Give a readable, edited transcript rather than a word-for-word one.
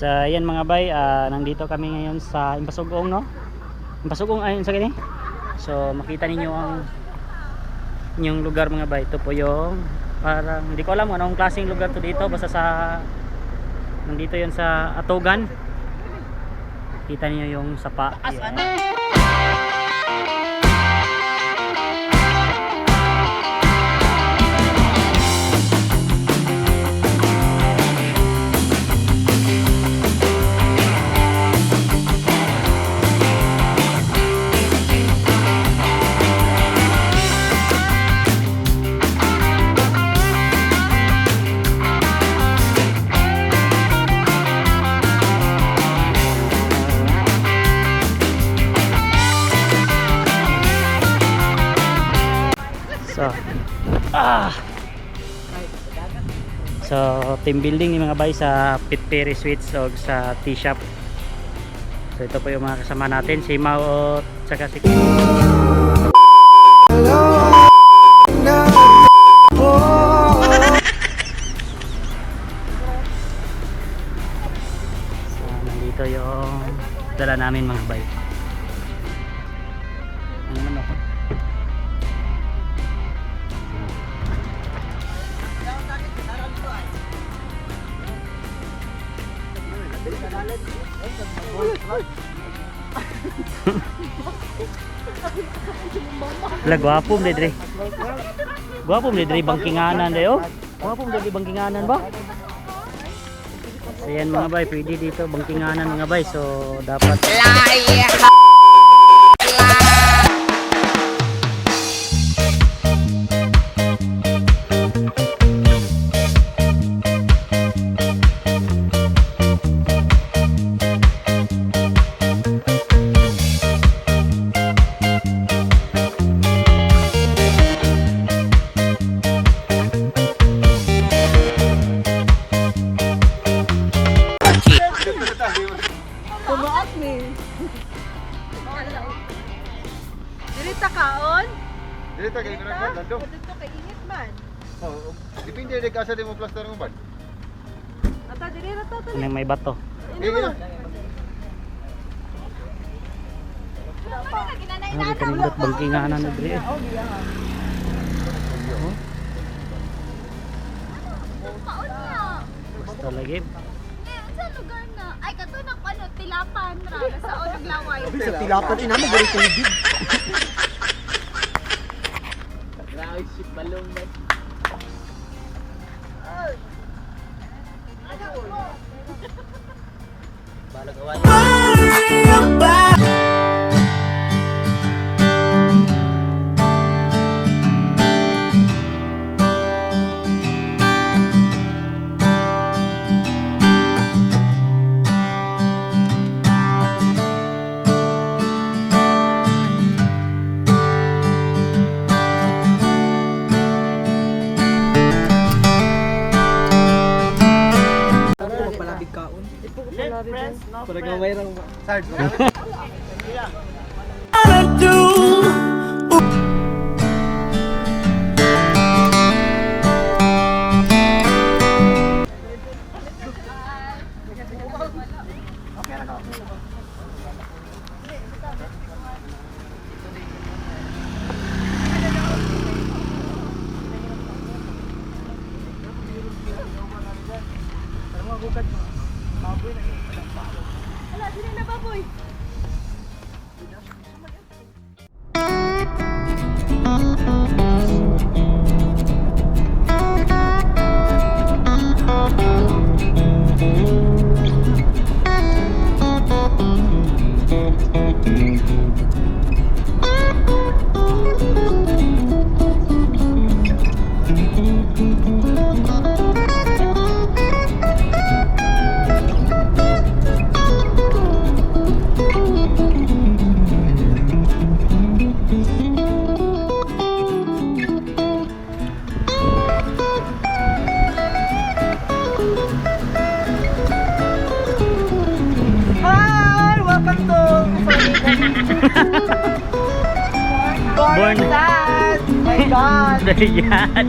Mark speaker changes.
Speaker 1: So ayan mga bay, nandito kami ngayon sa Impasugong, no? Impasugong ayun sa gani. So makita ninyo ang inyong lugar, mga bay. Ito po yung parang hindi ko alam kung anong klaseng lugar to dito, basta sa nandito yun sa Atogan. Kita niyo yung sapa. Ayan. So, ah. So, team building ni mga bay sa Pitperi Sweets o sa tea shop. So, ito po yung mga kasama natin, si Mao at saka si. So, nandito yung dala namin, mga bay. Ano man ako? La gwapo mo dre. Gwapo mo dre bangkinganan de oh. Gwapo mo dre bangkinganan ba? So yan mga bay, pwede dito bangkinganan, mga bay. So dapat.
Speaker 2: Tumaak ni. Dili ta kaon?
Speaker 3: Dili ta kay kanang lando.
Speaker 2: Dito kay init man.
Speaker 3: Oh, depende di ka sa di mo plaster mo ba.
Speaker 2: Ata dili ra ta
Speaker 1: Ano may bato?
Speaker 3: Eh,
Speaker 2: Ano?
Speaker 1: Ano kanindot bangkinganan na dre.
Speaker 2: Oh, giya.
Speaker 1: Basta lagi.
Speaker 4: Sa lugar na, ay kato na ano, tilapan ra, sa unang laway.
Speaker 5: Sa tilapan ina mo bari tubig. Magpalabig kaon. Para gamay ra ba.
Speaker 3: Sarge.
Speaker 2: Ala dili na baboy. Hi, welcome to
Speaker 1: Born.
Speaker 2: Sad. My God.
Speaker 1: Yan.